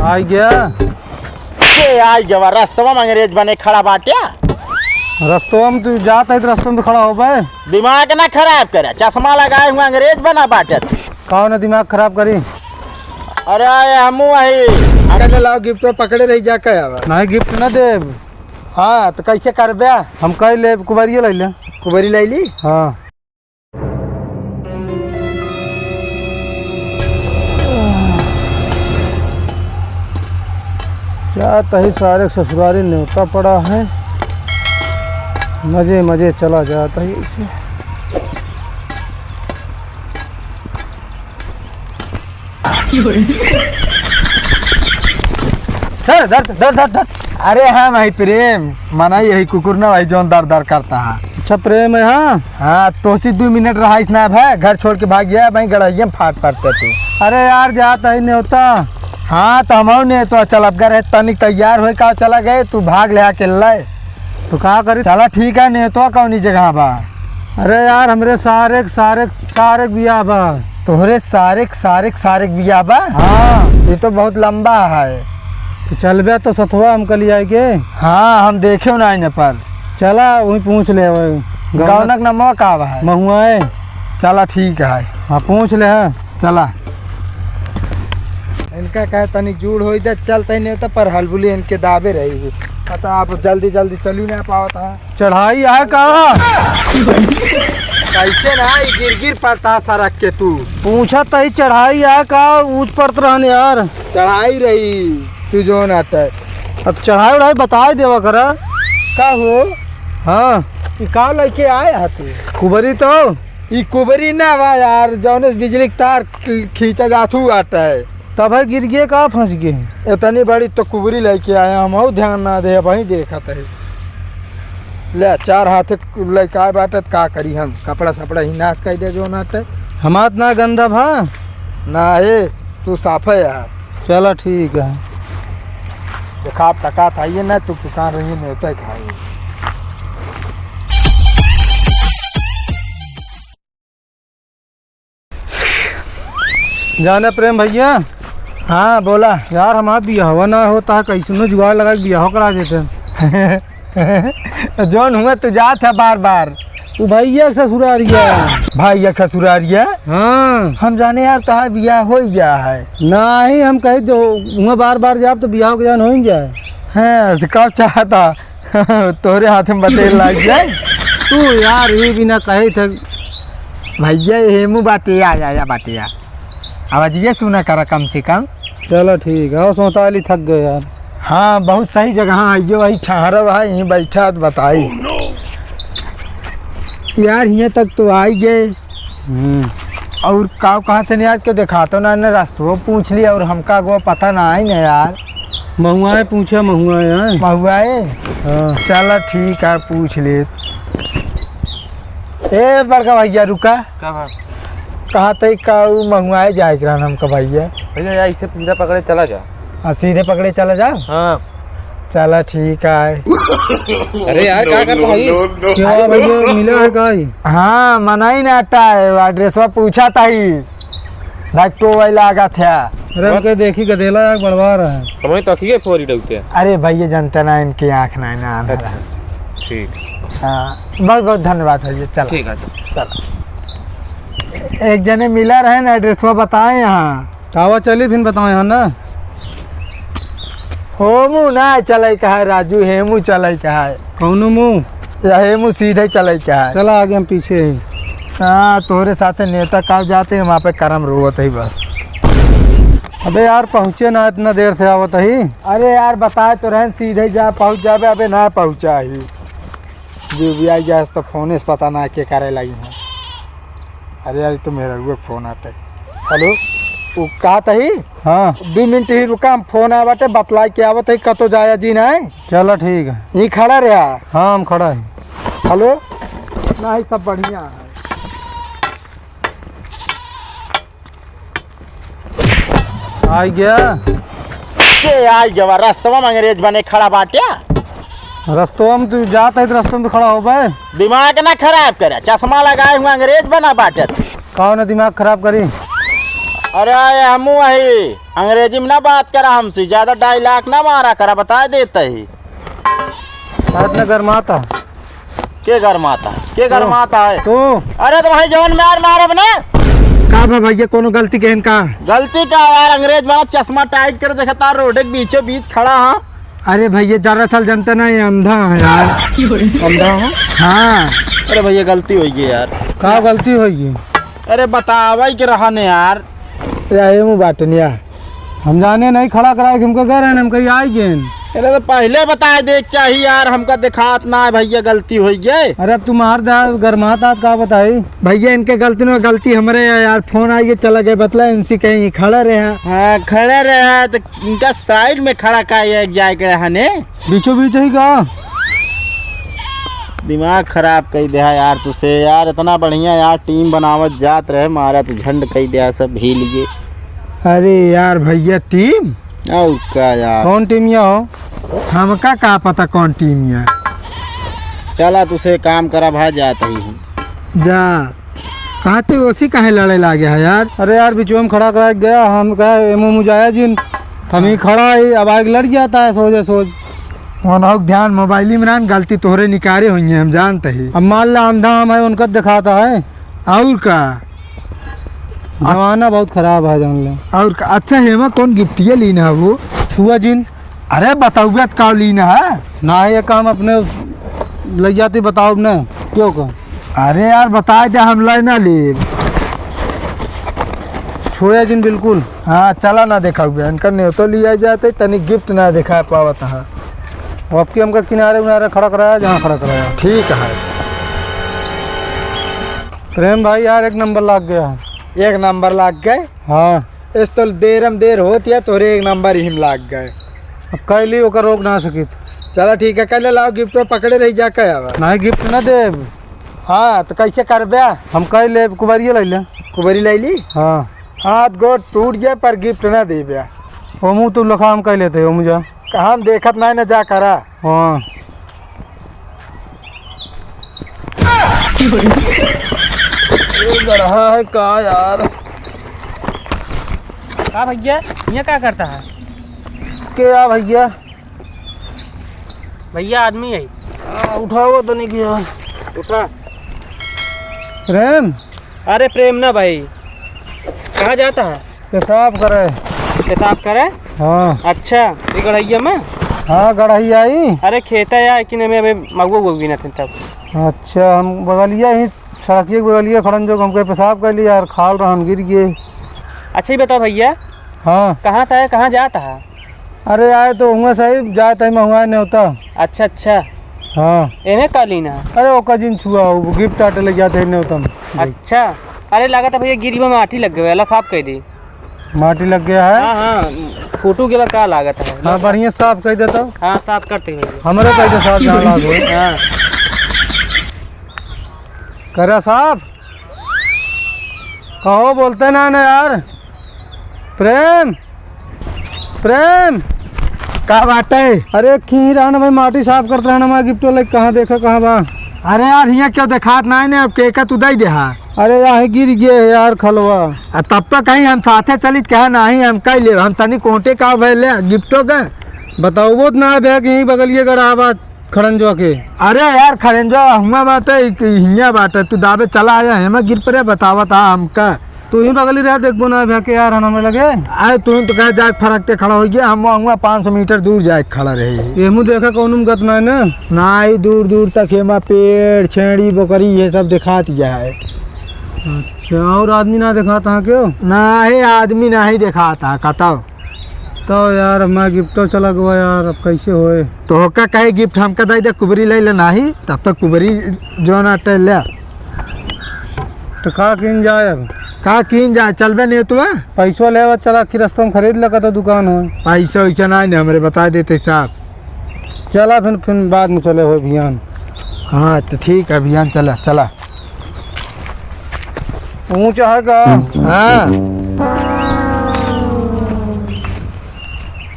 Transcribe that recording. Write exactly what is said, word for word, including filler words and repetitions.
आइ गया। के आइ गवा? रस्तवा में अंग्रेज बने खड़ा बाटे। रस्तवा में तू जात है तो रस्तवा में तो खड़ा होबे। दिमाग ना खराब करे, चश्मा लगाए हुआ अंग्रेज बना बाटे। कौन दिमाग खराब करी? अरे हमू वही। चले लाओ, गिफ्ट पकड़े रही, जा के आवा। नहीं, गिफ्ट ना देब। हाँ, तो कैसे करबे? हम कह लेब, कुबरिये ले ले। कुबरी ले ली? हाँ। जात ही सारे ससुरारी न्योता पड़ा है, मजे मजे चला जात ही इसे। धर, धर, धर, धर, धर। अरे हाँ भाई प्रेम, मना यही कुकुर ना भाई, जौन दर दर करता है। अच्छा प्रेम है, हाँ। हाँ, तोसी दो मिनट रहाइस ना भाई, घर छोड़ के भाग गया भाई, गड़हिया में फाट पड़ते तू। अरे यार, जात है न्योता। हाँ, तो हम ने तो चल, अब घर है, तनिक तैयार होए का चला गए, तू भाग ले अकेले। तो का करी? चला ठीक है, न्योता कौनी जगह बा? अरे यार, हमरे सारे, सारे, सारे बियाह बा। तोहरे सारे, सारे, सारे बियाह बा? हाँ। ये तो बहुत लंबा है। तो चलबे तो सथवा हमका लियाए के। हाँ, हम देखे ना इन्हें पर। चला, वहीं पूछ ले, वहीं। गौनक नमवा का बा है? महुआए। चला, ठीक है। हाँ, पूछ ले, हाँ। चला। इनका कहे तनी जूड़ होई दे, चलते नहीं होता, पर हलबुली इनके दाबे रही। पता आप जल्दी जल्दी चलू ना पावत है। चढ़ाई है का? कैसे ना, ई गिर गिर पड़ता सरक के तू। पूछा तही चढ़ाई है का, ऊंच पड़त रहन यार। चढ़ाई रही, तू जो ना टे। अब चढ़ाई उढ़ाई बताए देवा करा। का हो? हाँ। ई का लेके आए हा तू? कुबरी तो। ई कुबरी ना बा यार, जौने से बिजली के तार खी-, खींचा जात हु आटे। तब है गिर गए का फंस गए? इतनी बड़ी तो कुबरी लेके आया हम, और ध्यान ना दे, वहीं देखत है। ले, चार हाथे लइका बाटे, त का करी हम? कपड़ा सपड़ा ही नाश कर दे जो ना ते। हमार ना गंदा भा? ना हे, तू साफ है यार। चला ठीक है। देखा, आप टका था ये ना, तू किसान रही, न्योता खाई। जाने प्रेम भैया। हाँ, बोला। यार, हमार बियाहवा ना होता है, कैसनो जुगाड़ लगा के बियाह करा देते। जौन हुआ तू जात है बार बार। उ भैया के ससुरारिया। भैया के ससुरारिया? हाँ। हम जाने यार, तोहार बियाह हो गया है। नहीं, हम कहे जो हुआ बार बार जाब तो बियाह के जान हो ही जाए। हाँ, तो कब चाहता? तोरे हाथ में बटेर लाग जाए। तू यार, ये बिना कहे थे। भैया, हेमू बाटे, आ, आ, आ, बाटे, आ। आवाज ये सुना करा कम से कम। चलो ठीक है, और सोता वाली थक गए यार। हाँ, बहुत सही जगह है ये, वही छहरा है, यहीं बैठा तो बताई। यार, हियाँ तक तो आई गए। हम्म। और का कहा थे यार, के देखा तो ना, ने रास्तवा पूछ लिया और हमका गो पता ना आई ना यार। महुआए पूछा, महुआए आए। महुआए? हाँ। चला ठीक है, पूछ ले। ए बड़का भैया रुका। का बा? कहा तई का उ महुआए जाए के रहन हमका भैया। भैया यार, इसे सीधा पकड़े चला जा। हाँ, सीधे पकड़े चला जा। हाँ। चला ठीक है। अरे यार, का करता है? क्या भैया, मिला है का ही? हाँ, मनाई ना अट्टा है, एड्रेसवा पूछा था ही। भाई तो वही लागा था। अरे, उनके देखी गदेला आग बढ़वा रहा है। हमें तो अखिए फोरी डौते। अरे भैया, जनता ना, इनकी आँख ना, ना, ना। अच्छा, ठीक। हाँ, बहुत बहुत धन्यवाद भैया, चला। ठीक है, चला। एक जने मिला रहे ना, एड्रेसवा बताए यहाँ। तावा चली फिर बताओ यहाँ ना। होमू ना चले का है राजू, हेमू चले का है। कौनो मुँह? या हेमू सीधे चले का है। चला आगे, हम पीछे ही। हाँ, तोहरे साथे नेता का जाते हैं, वहाँ पे करम रोवत ही बस। अबे यार, पहुँचे ना, इतना देर से आवत ही। अरे यार, बताए तो रहन, सीधे जा, पहुँच जाबे, अबे ना पहुँचा ही। जो भी आई गया तो फोन से पता ना के करे लगी हैं। अरे यार, ये तो मेहररुआ के फोन आटे। हेलो, वो कहा तही? हाँ। दो मिनट ही रुका, हम फोन आवा बाटे, बतला के आवत ही, कतो जाया जी ना है। चला ठीक है। यहीं खड़ा रहा। हाँ, हम खड़ा ही। हेलो, ना ही सब बढ़िया है। आइ गया। के आइ गवा? रस्तवा में अंग्रेज बने खड़ा बाटे। रस्तवा में तू जात है तो रस्तवा में तो खड़ा होबे। दिमाग ना खराब करे, चश्मा लगाए हुआ अंग्रेज बना बाटे। कौन दिमाग खराब करी? अरे आए हमू वही, अंग्रेजी में ना बात करा हमसे, ज्यादा डायलॉग ना मारा करा, बता देते ही। बात न गरमाता। के गरमाता? के तू। गरमाता है? तू। अरे तो भाई जवन मार मारब ना। का भा भैया, कोनो गलती कहन का? गलती का यार, अंग्रेज वाला चश्मा टाइट कर देखता, रोड के बीचों बीच खड़ा हाँ। अरे भैया, दरअसल जनते ना, ये अंधा है यार। अंधा है? हाँ। अरे भैया, गलती होइ गई यार। का गलती होइ गई? अरे बतावइ के रहा ने यार। या एमू बाटनिया। हम जाने नहीं, खड़ा कराए के हमको कह रहे हैं, हम कहीं आई गेन। अरे तो पहले बताए देख चाही यार, हमका देखात ना है भैया, गलती होइ गई। अरे अब तू मार दे, गरमात आत का बताई? भैया इनके गलती न, गलती हमरे है यार, फोन आइए चला गए, बतला इनसे कहीं खड़ा रहे। हाँ, खड़ा रहे तो इनका साइड में खड़ा का ये जाए के रहने? बीचों बीच ही का? दिमाग खराब कई दिया यार तुसे यार, इतना बढ़िया यार टीम बनावत जात रहे, मारा तो झंड कई दिया सब भील गए। अरे यार भैया टीम? और का यार? कौन टीम या हो? हमका का पता कौन टीम या। चला तुसे काम करा भा जात ही हम। जा। कहाँ ते ओसी काहे लड़े लागे है यार? अरे यार, बिचवा में खड़ा करा गया, हम कहा एमो मुजाया जिन, हम ही खड़ा है, अब आगे लड़ जाता है सोझे सोझ। वनहुक ध्यान मोबाइल में रहन, गलती तोहरे निकारे होइहैं, हम जानते ही। अब मान ला अंधा हम है, उनका दिखाता है। और का? जमाना बहुत खराब है, जान ले। और का? अच्छा, हेमा कौन गिफ्टिया लीन है वो? छुआ जिन। अरे, बताउबे त का लीन है? ना, ये काम अपने लग जाती, बताओ ना, क्यों का? अरे यार, बताए दे, हम लाई ना लेब। छोया जिन बिल्कुल। हाँ, चला ना देखाउबे, इनका न्योतो लिया जाते, तनी गिफ्ट ना देखा पावत है। अब आपकी हमका किनारे उनारे खड़ा कराया, जहाँ खड़ा कराया। ठीक है। प्रेम भाई यार, एक नंबर लाग गया। एक नंबर लाग गए? हाँ। इस तो देर में देर होत या तोरे एक नंबर ही में लाग गए। अब कह ली, ओकर रोक ना सकित। चला ठीक है, कह ले, लाओ गिफ्ट पकड़े रही, जा के आवा। नहीं, गिफ्ट ना देब। हाँ, तो कैसे करबे? हम कह ले, कुबरिया ले ले। कुबरी ले ली? हाँ। हाथ गोड़ टूट जाए पर गिफ्ट ना देबे। ओमू तू लखा, हम कह लेते, ओमू जा। हम देखत नहीं ना, जा करा। हाँ। ये गढ़ा है का यार? का भैया, ये का करता है? के या भैया? भैया, आदमी है। आ, उठाओ तनिक यार। उठा। प्रेम। अरे प्रेम ना भाई, कहाँ जाता है? पेशाब करे। पेशाब करे? हाँ। अच्छा, ये गड़हैया में? हाँ, गड़हैया ही। अरे खेता है, लेकिन हमें अबे महुआ उहुआ भी ना थे तब। अच्छा, हम बगलिया ही, सड़किया के बगलिया खड़न जो हमके पेशाब कर लिया यार, खाल रहन गिर गए। अच्छा, ये बताओ भैया। हाँ। कहाँ से है, कहाँ जाता है? अरे आए तो हुआ सही, जाए तही महुआ नेवता। अच्छा, अच्छा। हाँ। एमे का लीना? अरे ओका जिन छुआ, वो गिफ्ट आटे ले जाते हैं नेवता में। अच्छा। अरे लागत है भैया गिरी में माटी लग गया, साफ कर दी। माटी लग गया है? हाँ, हाँ, फोटो के बाद का लागत है? हाँ, बढ़िया साफ कर देता। हाँ, साफ करते हैं भैया। हमरो कर दे साफ, जहाँ लाग हो। हाँ। करा साफ। कहो, बोलते ना, ना यार। प्रेम, प्रेम। का बाटे? अरे, खीं रहन भाई, माटी साफ करत रहन, हमार गिफ्टो लेके कहाँ देखा, कहाँ बा? अरे यार, हियाँ क्यों देखात नाहीं ने, अब के का तू दई देहा? अरे, यहाँ गिर गए यार खलवा। आ, तब तो कहीं हम साथे चलित, कहा नाहीं, हम कई लेब, हम तनी कोटे का भय ले, गिफ्टो के। बताउबो त ना भैया कि यहीं बगलिए गड़ा बा। खड़ंजवा के। अरे यार, खड़ंजवा हुआं बाटे, हियां बाटे, तू दाबे चला आया, हेमा गिर परे, बतावत हा हमका। तू ही बगली रहा, देखबो ना भैया के यार, हमें लगे। अरे तू तो कहे जाए फरक के खड़ा हो गया, हम हुआं पाँच सौ मीटर दूर जाए खड़ा रहे। एमू देखा कौन गत ना है ना। ना ही दूर दूर तक हेमा पेड़, छेड़ी, बकरी, ये सब दिखात गया है। अच्छा, और आदमी ना दिखाता है क्यों? ना ही आदमी ना ही दिखाता, कताओ। तो यार, हमारा गिफ्टो चला गवा यार, अब कैसे होए? तो होका कहे गिफ्ट हमका दे दे, कुबरी ले ले नाही, तब तक कुबरी जो ना टे ले। तो का कीन जाए अब? का कीन जाए, चलबे नहीं तो बा? पैसो ले बा, चला कि रस्तों में खरीद लगा तो दुकान हो। पैसा वैसा ना ने, हमरे बता देते साहब। चला फिर, फिर बाद में चले हो अभियान। हाँ, तो ठीक है, अभियान चला, चला। ऊंचा है का? हाँ।